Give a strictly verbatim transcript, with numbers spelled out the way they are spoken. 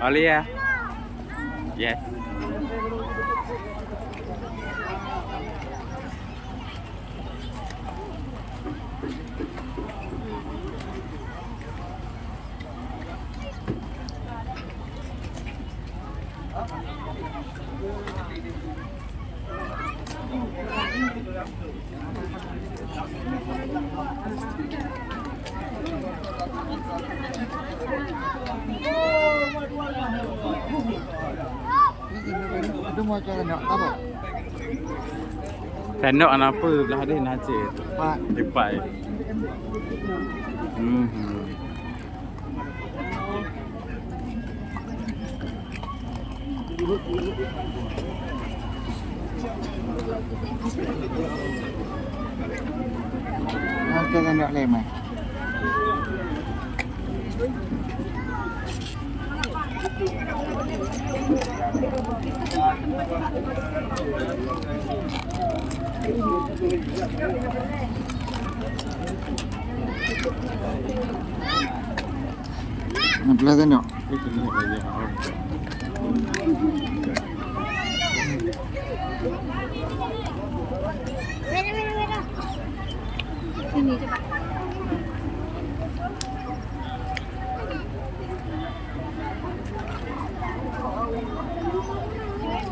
Oli ya? Yes. Tandok aneuk peue blah deh na cit. Pat. Dipai. Hmm. Oke, tandok lé, Mai. Enam belas tandok. Sini, coba.